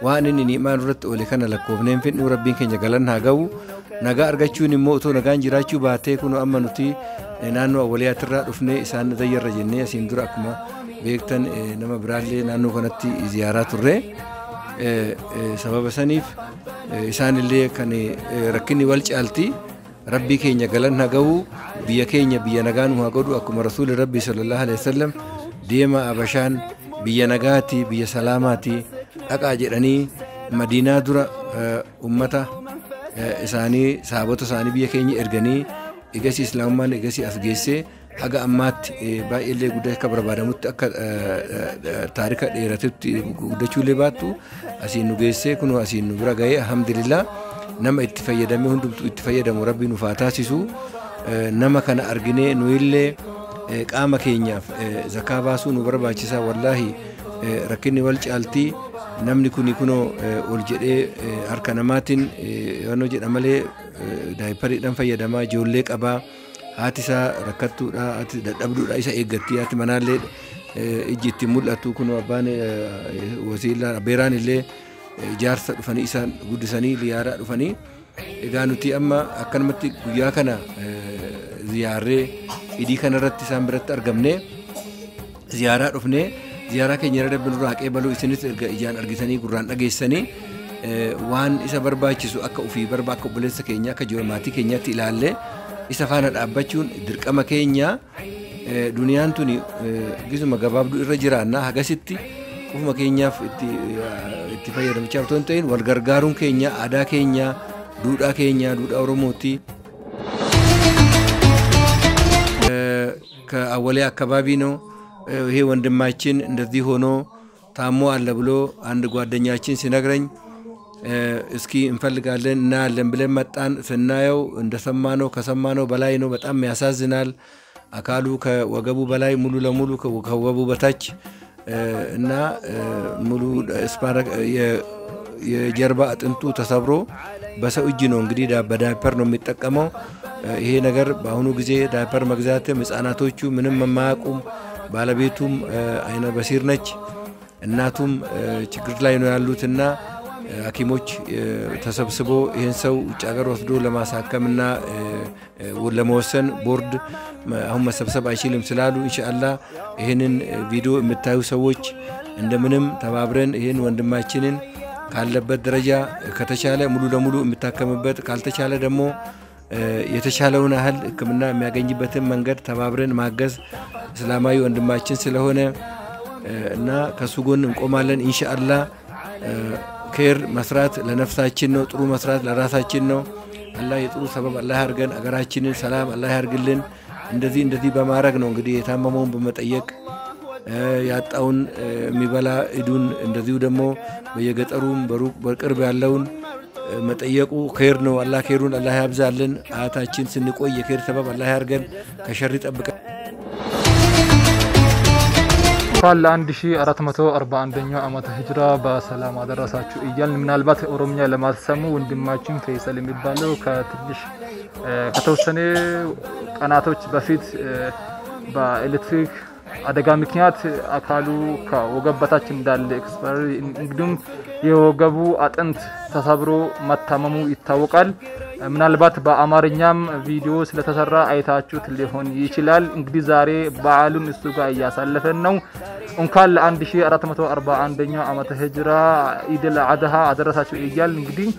waan inni ni'maa nurratti oole kana lakkoofneen fidhuu, Rabbiin keenya galanna haa ga'u. Nagaa argachuun immoo otoo nagaan jiraachuu baatee kun amma nuti naannoo awwaliyaatirraa dhufnee isaan zayyarra jennee asiin dura akkuma beektan nama biraallee naannoo kanatti ziyaaraa turre. Sababa saniif isaanillee kan rakkinni wal caalti. Rabbii keenya galanna ga'u, biyya keenya biyya nagaa nu haa godhu. Akkuma Rasuulli Rabbii sallallahu alaihi wasallam deema Abashaan biyya nagaati, biyya salaamaati dhaqaa jedhanii Madiinaa dura ummata isaanii, saabota isaanii biyya keenya erganii, egasii islaamummaan egasii as geessee haga ammaatti baay'eellee guddaa akka barbaadamutti akka taarika dheeratetti guddachuullee baattu asiin nu geessee kunoo asiin nu bira ga'ee, alhamdulillah. Nama itti fayyadamee hundumtuu itti fayyadamu Rabbi nuuf haa taasisu. Nama kana arginee nuyillee qaama keenyaaf zakaa baasuu nu barbaachisa. Wallaahi rakkinni wal caaltii. Namni kuni kunoo ol jedhee harka namaatiin yoonoo jedha malee daayipariidhaan fayyadamaa, ijoollee qabaa, haati isaa rakkattuudha, haati dadhabduudha, isa eeggatti, haati manaallee ijji ittiin mul'atu. Kunoo abbaan wasiilaa abbeeraan illee ijaarsa dhufanii isaan guddisanii liyaaraa dhufanii. Egaa nuti amma akkanumatti guyyaa kana Ziyaarree idii kanarratti isaan biratti argamne, ziyaaraa dhufnee, ziyaaraa keenya irra darbe nurraa qeebaluu. Isinis erga ijaan argitanii gurraan dhageessanii, waan isa barbaachisu akka ofii barba, akka obboleessa keenya, akka maatii keenyaatti ilaallee isa faana dhaabbachuun dirqama keenya. Duniyaan tuni gisuma gabaabduu irra jiraanna. Hagasitti ufuma keenyaaf itti fayyadamachaa otoo hin ta'in, wal gargaaruun keenya aadaa keenya, duudhaa keenya, duudhaa Oromooti. ከአወሌ አካባቢ ነው። ይሄ ወንድማችን እንደዚህ ሆኖ ታሞ አለ ብሎ አንድ ጓደኛችን ሲነግረኝ እስኪ እንፈልጋለን እናያለን ብለን መጣን። ስናየው እንደሰማነው ከሰማነው በላይ ነው። በጣም ያሳዝናል። አካሉ ከወገቡ በላይ ሙሉ ለሙሉ፣ ከወገቡ በታች እና ሙሉ የጀርባ አጥንቱ ተሰብሮ በሰው እጅ ነው እንግዲህ፣ በዳይፐር ነው የሚጠቀመው። ይሄ ነገር በአሁኑ ጊዜ ዳይፐር መግዛትም፣ ህጻናቶቹ ምንም የማያውቁም፣ ባለቤቱም አይነ በሲር ነች፣ እናቱም ችግር ላይ ነው ያሉትና ሐኪሞች ተሰብስቦ ይህን ሰው ውጭ ሀገር ወስዶ ለማሳከምና ለመወሰን ቦርድ አሁን መሰብሰብ አይችልም ስላሉ፣ ኢንሻአላህ ይህንን ቪዲዮ የምታዩ ሰዎች እንደምንም ተባብረን ይህን ወንድማችንን ካለበት ደረጃ ከተቻለ ሙሉ ለሙሉ የሚታከምበት፣ ካልተቻለ ደግሞ የተቻለውን ያህል ሕክምና የሚያገኝበትን መንገድ ተባብረን ማገዝ፣ እስላማዊ ወንድማችን ስለሆነ እና ከሱ ጎን እንቆማለን ኢንሻአላህ። ኬር መስራት ለነፍሳችን ነው። ጥሩ መስራት ለራሳችን ነው። አላህ የጥሩ ሰበብ አላህ ያርገን። አገራችንን ሰላም አላህ ያርግልን። እንደዚህ እንደዚህ በማድረግ ነው እንግዲህ፣ የታመመውን በመጠየቅ፣ ያጣውን የሚበላ ኢዱን እንደዚሁ ደግሞ በየገጠሩም በሩቅ በቅርብ ያለውን መጠየቁ ኬር ነው። አላህ ኬሩን አላህ ያብዛልን። አያታችን ስንቆይ የኬር ሰበብ አላህ ያርገን፣ ከሸር ይጠብቀን። እንኳን ለ1441ኛው ዓመተ ሂጅራ በሰላም አደረሳችሁ እያልን፣ ምናልባት ኦሮምኛ ለማትሰሙ፣ ወንድማችን ፈይሰል የሚባለው ከትንሽ ከተወሰነ ቀናቶች በፊት በኤሌክትሪክ አደጋ ምክንያት አካሉ ከወገብ በታች እንዳለ expire፣ እንግዲሁም የወገቡ አጥንት ተሰብሮ መታመሙ ይታወቃል። ምናልባት በአማርኛም ቪዲዮ ስለተሰራ አይታችሁት ሊሆን ይችላል። እንግዲህ ዛሬ በዓሉን እሱ ጋር እያሳለፈን ነው። እንኳን ለ1441ኛው ዓመተ ሂጅራ ኢድል አድሃ አደረሳችሁ እያል እንግዲህ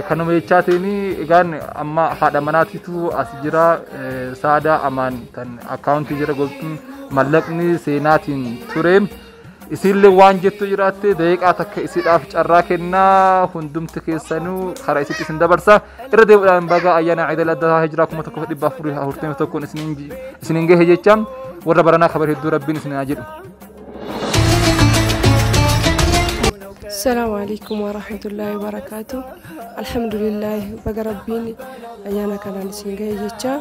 kanuma jechaatiin, egaan amma haadha manaatitu as jira, Saada Amaan, kan akkaawuntii jira goltuun mallaqni seenaatiin ture. Isiillee waan jettu jiraatte daqiiqaa takka isiidhaaf carraa kennaa, hundumti keessanuu karaa isitti isin dabarsa. Irra deebiidhaan baga ayyaana Iidal Adhaa Hijiraa 1441 isiniin gahe jecha, warra baranaa kabar hedduu Rabbiin isin haa jedhu. السلام عليكم ورحمة الله وبركاته. الحمد لله، baga Rabbiin ayyaana kanaan isin gahe jecha.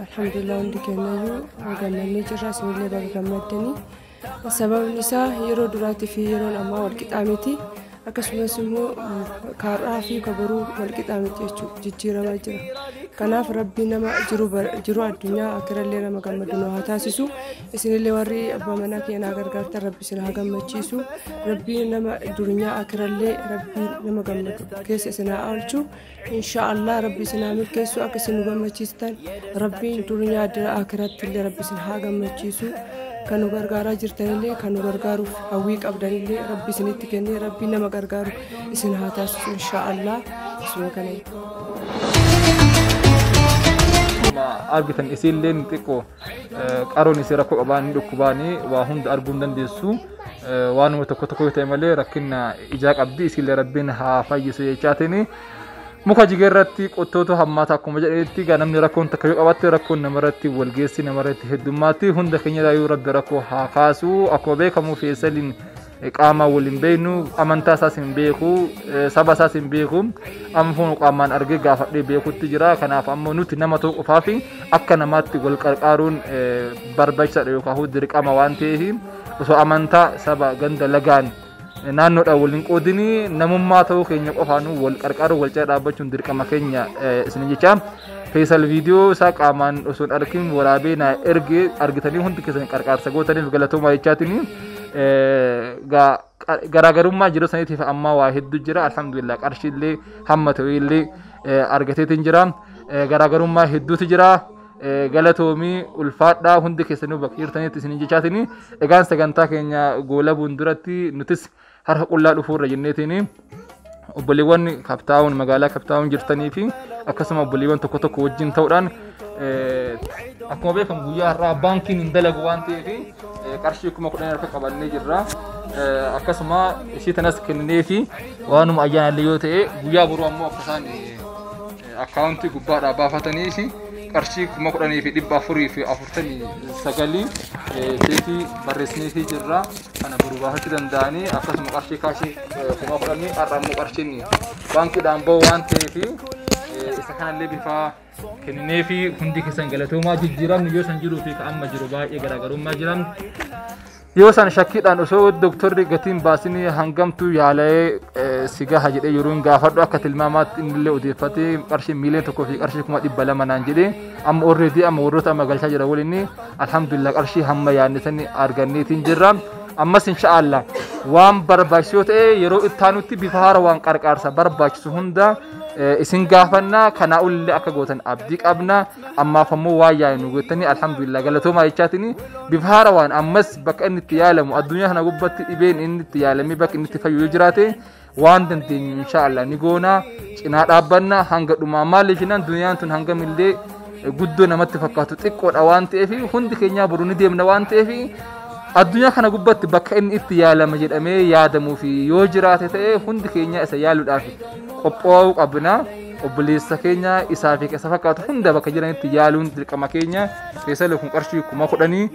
Alhamdulillah, hundi keenyayyuu gammannee jirra, isinillee baga gammaddanii. Sababni isaa yeroo duraatii fi yeroon ammaa wal qixaa miti. Akkasumas immoo kaarraa fi kabaruu wal qixaa miti jechuudha, jijjiiramaa jira. Kanaaf Rabbi nama jiru addunyaa akirallee nama gammadu nu haa taasisu. Isinillee warri abbaa manaa keenyaa gargaartan, Rabbi isin haa gammachiisu. Rabbi nama durunyaa akirallee Rabbi nama gammadu keessa isin haa oolchu. Insha Allah Rabbi isin haa milkeessu. Akka isin nu gammachiistan Rabbiin durunyaa akiratti illee Rabbi isin haa gammachiisu. Kan nu gargaaraa jirtanillee, kan nu gargaaruuf hawwii qabdanillee, Rabbi isinitti kennee Rabbi nama gargaaru isin haa taasisu insha Allah. Isuma kana. Argitan isiilleen xiqqoo qaroon isii rakkoo qabaanii dhukkubaanii waa hunda arguu hin dandeessu. Waanuma tokko tokko yoo ta'e malee rakkina ijaa qabdi. Isiillee Rabbiin haa fayyisu jechaatiin. Muka jigeerratti qottootu hammaata akkuma jedhanitti, gaa namni rakkoon takka yoo qabatte rakkoon namarratti walgeessi, namarratti heddummaatti. Hunda keenya yaayyuu Rabbi rakkoo haa kaasu. Akkuma beekamu Feesaliin qaama waliin beeknu, amantaa isaas hin beeku, saba isaas hin beeku. Amma foon qaamaan argee gaafadhee beekutti jira. Kanaaf ammoo nuti nama ta'uu qofaa fi akka namaatti wal qarqaaruun barbaachisaadha yookaan dirqama waan ta'eef, osoo amantaa, saba, ganda, lagaan, naannoodhaan waliin qoodini, namummaa ta'uu keenya qofaanuu wal qarqaaru, wal cina dhaabbachuun dirqama keenya isin jecha. Feesal viidiyoo isaa qaamaan osoo hin argin waraabee naa ergee argitanii hundi keessan qarqaarsa gootaniif galatoomaa jechaatiin. Garaagarummaa jiru saniitiif ammaa waa hedduu jira. Alhamdulillah, qarshiillee hamma ta'e illee argateetiin jira. Garaagarummaa hedduutu jira. Galatoomii, ulfaadhaa, hundi keessanuu bakka jirtanitti isin jechaatini. Egaan sagantaa keenya goolabuun duratti nutis harka qullaa dhufuurra jenneetini obboleewwan Kaptaawun, magaalaa Kaptaawun jirtanii fi akkasuma obboleewwan tokko tokko wajjin ta'uudhaan, akkuma beekamu guyyaa har'aa baankiin hin dalagu waan ta'eef, qarshii 10,000 harka qabannee jirra. Akkasuma ishii tanas kenninee fi waanuma ayyaanallee yoo ta'e guyyaa boruu ammoo akka isaan akkaawuntii gubbaadhaa baafatanii fi qarshii 10,449 cheekii barreessineefii jirra. Kana boruu baafachuu danda'anii, akkasuma qarshii kaashii 10,000 har'a ammoo qarshiin baankiidhaan bahu waan ta'eef isa kanallee bifa kenninee fi hundi keessan galatoomaa. Jijjiiramni yoo san jiruu fi ka amma jiru baay'ee garaagarummaa jiran. Yoo san shakkiidhaan osoo doktorri gatiin baasinii hangamtuu yaalee si gaha jedhee yeroo hin gaafadhu, akka tilmaamaatti innillee odeeffatee qarshii 1,200,000 fi qarshii 200,000 naan jedhee. Amma already amma warroota amma galchaa jira waliin, alhamdulillah, qarshii hamma yaadne sani arganneetiin jirra. Ammas insha'Allah waan barbaachisu yoo ta'e yeroo itti aanutti bifa haara waan qarqaarsa barbaachisu hunda isin gaafannaa, kanaa olillee akka gootan abdii qabna. Ammaaf ammoo waan yaa'inu gootanii alhamdulillah galatoomaa jechaatini, bifa haara waan ammas bakka inni itti yaalamu, addunyaa kana gubbatti dhibeen inni itti yaalamee bakka inni itti fayyu yoo jiraate, waan dandeenyu insha'Allah ni goona, cinaa dhaabbanna hanga dhumaa. Maaliif jennaan, duniyaan tun hangamillee guddoo namatti fakkaatu xiqqoodha waan ta'eef, hundi keenyaa boru ni deemna waan ta'eef, addunyaa kana gubbatti bakka inni itti yaalama jedhamee yaadamuu fi yoo jiraate ta'e hundi keenya isa yaaluudhaaf qophaa'uu qabna. Obboleessa keenya isaa fi isa fakkaatu hunda bakka jiranitti yaaluun dirqama keenya. Keessallee kun qarshii 10,000,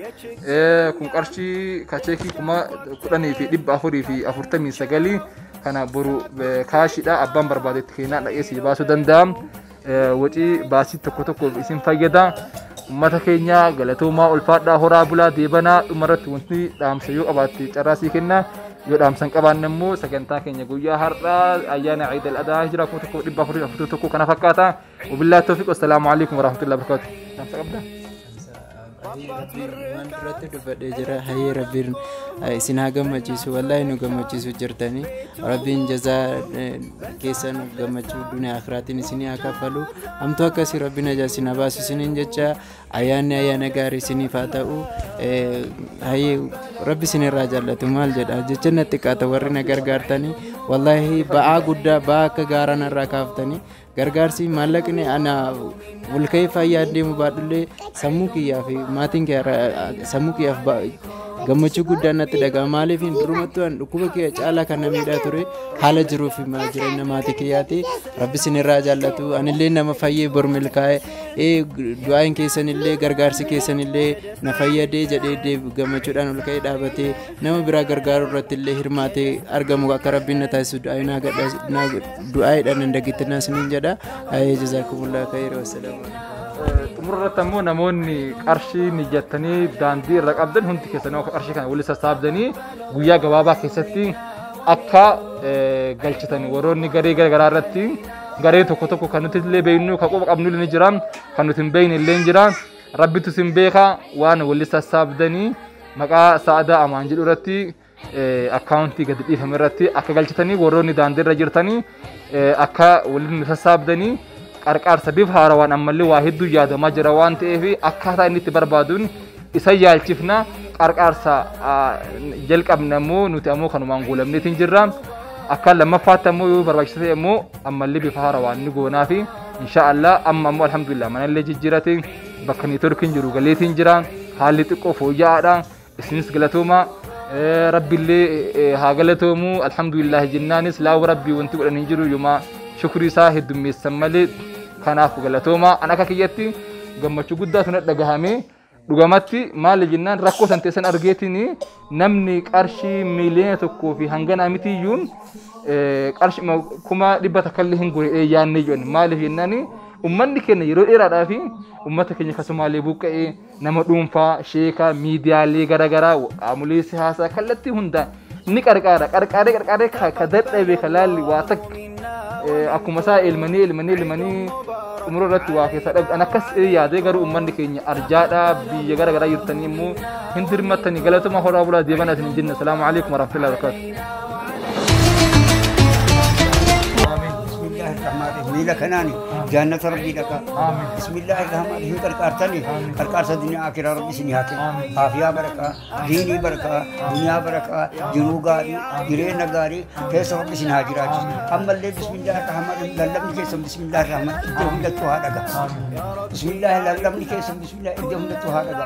kun qarshii kacheekii 10,449 kana boru kaashiidha, abbaan barbaadetti kennaa dhaqee sii baasuu danda'a. Wacii baasii tokko tokko isin fayyada. Ummata keenya galatoomaa, ulfaadhaa, horaa bulaa, deebanaa. Dhumarratti wanti dhaamsa yoo qabaatte carraa sii kenna, yoo dhaamsan qabaanne immoo sagantaa keenya guyyaa har'aa ayyaana Ciid al-Adaa hijira 1441 kana fakkaata. Wabillaahi tawfiq, wassalaamu alaikum warahmatullahi wabarakatuh. Dhaamsa qabdaa? Waan duratti dubbadhee jira. Hayyee, Rabbiin isin haa gammachiisu. Wallaahi nu gammachiisu jirtanii. Rabbiin jazaa keessan gammachuu duniyaa akiraatiin isinii haa kaffalu. Hamtuu akkasii Rabbiin ajaa isin haa baasu isiniin jecha. Ayyaanni ayyaana gaarii isiniif haa ta'u. Hayyee, Rabbi isinirraa jaallatu. Maal jedha, jecha natti xiqqaata. Warri na gargaartanii wallaahi ba'aa guddaa, ba'aa akka gaaraa narraa kaaftanii. Gargaarsi maallaqni ana olka'ee fayyaa deemu baadhullee, sammuu kiyyaa fi maatiin kiyya, sammuu kiyyaaf gammachuu guddaa natti dhaga'ama. Maaliif, durumattuu an dhukkuba kiyya caalaa kan na miidhaa ture haala jiruu fi jireenya maatii kiyyaati. Rabbi isinirraa jaallatu. Anillee nama fayyee bor milkaa'ee, du'aan keessanillee gargaarsi keessanillee na fayyadee jedhee gammachuudhaan ol ka'ee dhaabatee nama biraa gargaaruu irratti illee hirmaatee argamu akka Rabbiin na taasisu du'aa'idhaan hin dagittinaa isiniin jedha. Jazaakumullah khayra, wassalaamu. Xumura irratti ammoo namoonni qarshii nijattanii daandii irra qabdan hundi keessanuu akka qarshii kana walitti sassaabdanii guyyaa gabaabaa keessatti akka galchitan, warroonni garee gara garaa irratti, garee tokko tokko kan nuti illee beeknu, kan quba qabnu ni jira, kan nuti hin beekne illee ni jira. Rabbitu isin beeka. Waan walitti sassaabdanii maqaa Sa'adaa Amaan jedhu irratti akkaawuntii gadi dhiifame irratti akka galchitanii, warroonni daandii irra jirtanii akka waliin sassaabdanii, qarqaarsa bifa haarawaan ammallee waa hedduu yaadamaa jira waan ta'eef, akkaataa inni itti barbaaduun isa yaalchifna. Qarqaarsa jalqabna immoo nuti ammoo kanumaan guulamneetiin jirra. Akka lammaffaatti ammoo yoo barbaachisa ta'e immoo ammallee bifa haarawaan ni goonaa fi insha'Allah. Amma ammoo alhamdulillah manallee jijjiirate, bakka neetworkiin jiru galeetiin jira, haalli xiqqoo fooyya'aadha. Isinis galatooma, Rabbiillee haa galatoomu. Alhamdulillah jennaanis laawu Rabbii wanti godhan hin jiru yooma shukrii isaa heddummeessan malee. Kanaaf galatooma. An akka kiyyatti gammachuu guddaatu na dhagahame dhugamatti. Maali jennaan, rakkoo san teessan argeetiin namni qarshii 1,000,000 fi hangana mitiyyuun qarshii 100,000 illee hin goone yaadne jedhan. Maaliif jennaan, ummanni keenya yeroo dheeraadhaa fi ummata keenya kasumaalee buqqa'ee, nama dhuunfaa, sheekaa, miidiyaalee garaagaraa, qaamolee siyaasaa kallattii hunda ni qarqaara. Qarqaaree qarqaaree ka dadhabe, ka laalli waa takka akkuma isaa elmanii elmanii elmanii xumura irratti waa keessaa dhabde. An akkas yaadee, garuu uummanni keenya arjaadha. Biyya gara garaa jirtanii immoo hin dirmattanii. Galatuma, horaa bulaa, deebanaa isin hin jenna. Salaamu alaikum warahmatullahi wabarakatuh. بسم الله الرحمن Rahmaani Rahiim miila kanaan jannata Rabbii dhaqa. Bismillaahi Rahmaani Rahiim qarqaartanii qarqaarsa duniyaa akiraa Rabbi isinii haa kennu. Aafiyaa barakaa, diinii barakaa, duniyaa barakaa, jiruu gaarii, jireenya gaarii keessa Rabbi isin haa jiraachisu. Ammallee bismillaahi Rahmaani Rahiim lallabni keessan bismillaahi Rahmaani iddoo hundattuu haa dhaga. Bismillaahi lallabni keessan bismillaahi iddoo hundattuu haa dhaga.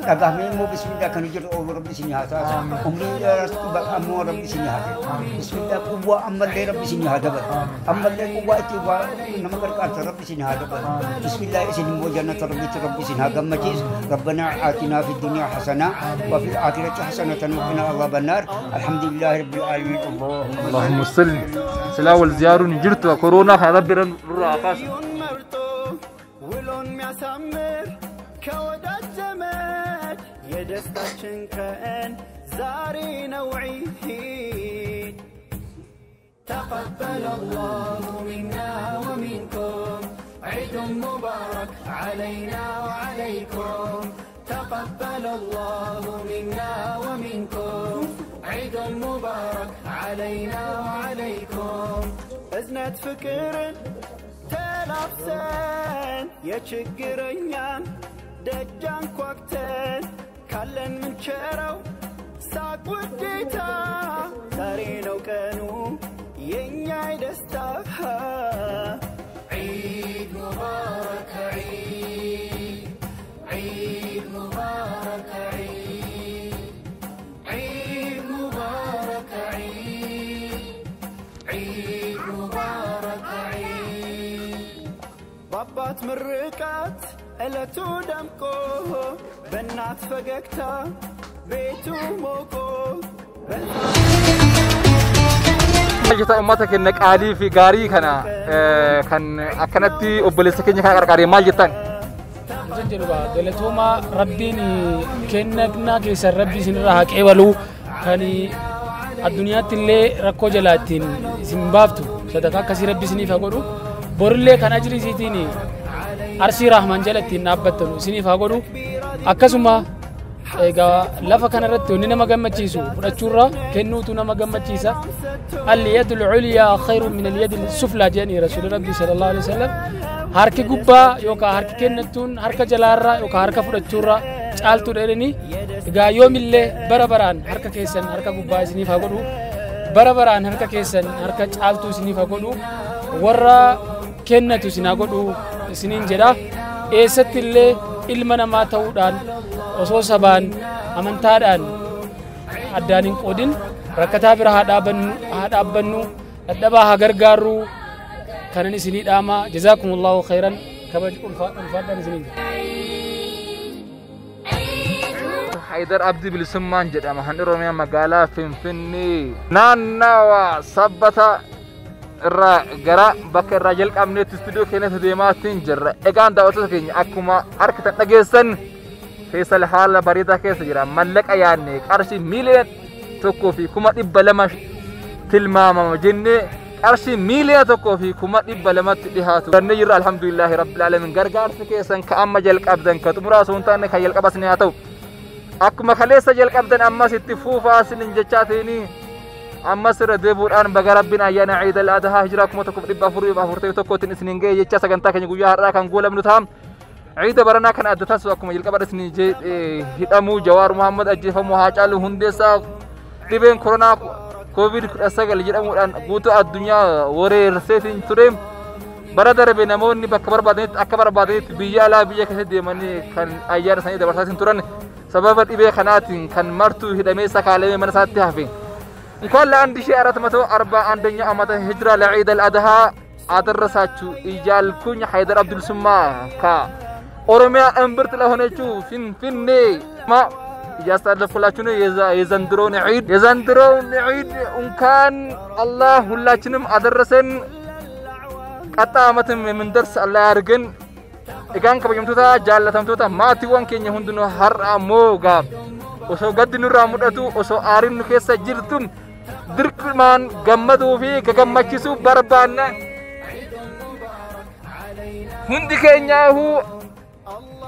Dhagahamee immoo bismillaahi kan hojjetu oolu Rabbi isin haa taasisu. Umrii dheeraa ammoo Rabbi isin haa kennu. Bismillaahi quwwaa ammallee Rabbi isin haa dabalu. Ammallee quwwaa itti waa nama gargaarta Rabbi isin haa dabalu. Bismillaahi isin immoo jannata Rabbitti Rabbi isin haa gammachiisu. Rabbanaa aatinaa fi dunyaa hasanaa wa fil aakhirati hasanatan wa qinaa azaaban naar. Alhamdulillaahi rabbil aalamiin. Allahumma salli. Silaa wal ziyaaruun hin jirtu koronaa kana rabbi irraa kaasu. መርጦ ውሎን የሚያሳምር ከወዳጅ ዘመድ የደስታችን ቀን ዛሬ ነው ዒድ። تقبل الله منا ومنكم عيد مبارك علينا وعليكم تقبل الله منا ومنكم عيد مبارك علينا وعليكم እዝነት ፍቅርን ተላብሰን የችግረኛን ደጅ አንኳኩተን ካለን ምንቸረው ሳቅ ውዴታ ዛሬ ነው ቀኑ የእኛ የደስታ ዒድ ሙባረክ ዒድ ዒድ ሙባረክ ዒድ ዒድ ሙባረክ ዒድ ዒድ ሙባረክ ዒድ በአባት ምርቃት ዕለቱ ደምቆ በእናት ፈገግታ ቤቱ ሞቆ Jeta uummata keenya qaalii fi gaarii kana kan akkanatti obboleessa keenya kana qarqaaree maal jettan? Wanti jedhu galatooma Rabbiin kennaa keessan Rabbi isinirraa haa qeebalu kan addunyaatti illee rakkoo jalaa ittiin isin baaftu sadarkaa akkasii Rabbi isiniif haa godhu borillee kan ajrii isiitiin arsii Rahmaan jala ittiin dhaabbattanu isiniif haa godhu akkasuma egaa lafa kanarratti wanni nama gammachiisu fudhachuurra kennuutu nama gammachiisa. Al-yadu al-ulyaa khayrun min al-yadi al-suflaa jedhanii rasuulli Rabbii sallallahu alaihi wasallam. Harki gubbaa yookaan harki kennattuun harka jalaarraa yookaan harka fudhachuurra caaltuu jedhanii egaa yoomillee bara baraan harka keessan harka gubbaa isiniif haa godhu bara baraan harka keessan harka caaltuu isiniif haa godhu warra kennatu isin haa godhu isiniin jedha. Eessatti illee ilma namaa ta'uudhaan osoo sabaan amantaadhaan addaan hin qoodin rakkataa bira haa dhaabbannu dadhabaa haa gargaarru kanan isinii dhaama. Jazaakumullahu khayran kabaj ulfaadhaan isiniin jedha. Haydar Abdii Bilisummaan jedhama. Handhuura Oromiyaa magaalaa Finfinnee naannawa sabbata irraa gara bakka irraa jalqabneetti istuudiyoo keenyatti deemaatiin jirra. Egaan daawwattoota keenya akkuma harkitan dhageessan Feesal haala bareedaa keessa jira. Mallaqa yaadne qarshii 1,200,000 tilmaamama jennee qarshii 1,200,000tti dhihaatu. Jennee jirra alhamdulillaahi rabbil aalamiin. Gargaarsi keessan ka amma jalqabdan ka xumuraa osoo hin taane kan jalqabas ni haa ta'u. Akkuma kaleessa jalqabdan ammas itti fuufaa isiniin jechaa ta'anii ammas irra deebuudhaan baga Rabbiin ayyaana Ciid al-Adhaa hijiraa 1441 isiniin ga'e jechaa sagantaa keenya guyyaa har'aa kan goolabnu ta'a. Ciida baranaa kan adda taasisu akkuma jalqaba isinii hidhamuu Jawaar Muhammad ajjeefamuu Haacaaluu Hundeessaa dhibeen koronaa COVID-19 jedhamuudhaan guutuu addunyaa wareerseetiin ture. Bara darbe namoonni bakka barbaadanitti akka barbaadanitti biyya alaa biyya keessa deemanii kan ayyaana isaanii dabarsaa turan sababa dhibee kanaatiin kan martuu hidhamee sakaalamee mana isaatti hafe. እንኳን ለ1441ኛ ዓመተ ሂጅራ ለዒድ አልአድሃ አደረሳችሁ እያልኩኝ ሀይደር አብዱል ሱማ ከኦሮሚያ እምብርት ለሆነችው ፊንፊኔ እያስተላለፍኩላችሁ ነው። የዘንድሮውን ዒድ እንኳን አላህ ሁላችንም አደረሰን። ቀጣይ ዓመትም የምንደርስ አላህ ያድርገን። Egaan kabajamtoota jaallatamtoota maatiiwwan keenya hundinuu har'a moogaa osoo gaddi nurraa mul'atu osoo aariin nu keessa jirtu dirqmaan gammaduu fi gagammachiisuu barbaanna. Hundi keenyaahuu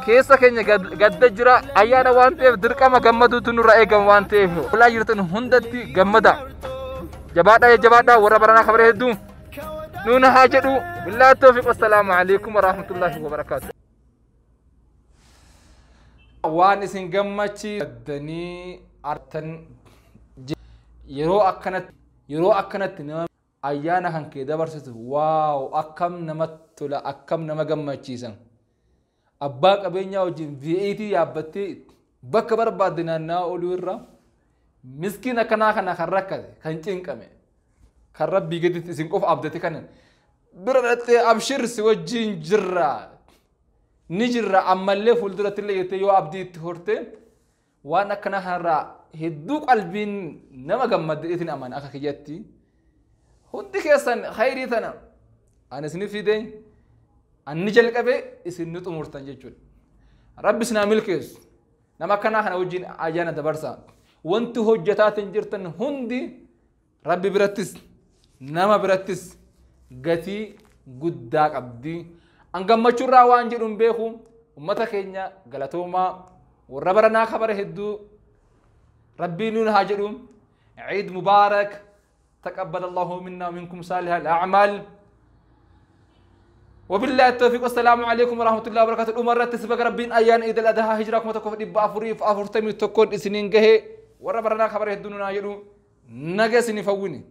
keessa keenya gadda jira ayyaana waan ta'eef dirqama gammaduutu nurraa eegama waan ta'eef ulaa jirtan hundatti gammada. Jabaadhaa jabaadhaa warra baranaa kabare hedduu. Nuuna haa jedhu. Billaahi tawfiiq. Wassalaamu alaikum warahmatullaahi wabarakaatu. Waan isin gammachiisanii artan yeroo akkanatti nama ayyaana kan kee dabarsitu, wow, akkam namatti tola, akkam nama gammachiisan. Abbaa qabeenyaa wajjin V8 yaabbattee bakka barbaadde naanna'aa ooluu irra, miskiin akkanaa kana kan rakkate, kan cinqame, kan Rabbii gaditti isin qofa abdate kana bira dhattee, "Abshir, si wajjin jirra, ni jirra ammallee fuulduratti illee," jettee yoo abdii itti horte, waan akkanaa kanarraa hedduu qalbiin nama gammaddeetiin amana. Akka kiyyatti hundi keessan khayrii tana ani isin fide, anni jalqabe, isin ni xumurtan jechuudha. Rabbi isin haa milkeessu. Nama akkanaa kana wajjin ayyaana dabarsa. Wanti hojjetaatiin jirtan hundi Rabbi birattis nama birattis gatii guddaa qabdi. An gammachuurraa waan jedhu hin beeku. Ummata keenya galatoomaa, warra baranaa kabara hedduu Rabbiin nuun haa jedhu. Ciid mubaarak. تقبل الله منا ومنكم صالح الأعمال، وبالله التوفيق، والسلام عليكم ورحمة الله وبركاته. Dhumarratti baga Rabbiin ayyaana Iidal Adhaa hijiraa 1441 isiniin gahe. Warra baranaa kabara hedduu nuun haa jedhu. Naga isiniif hawwine.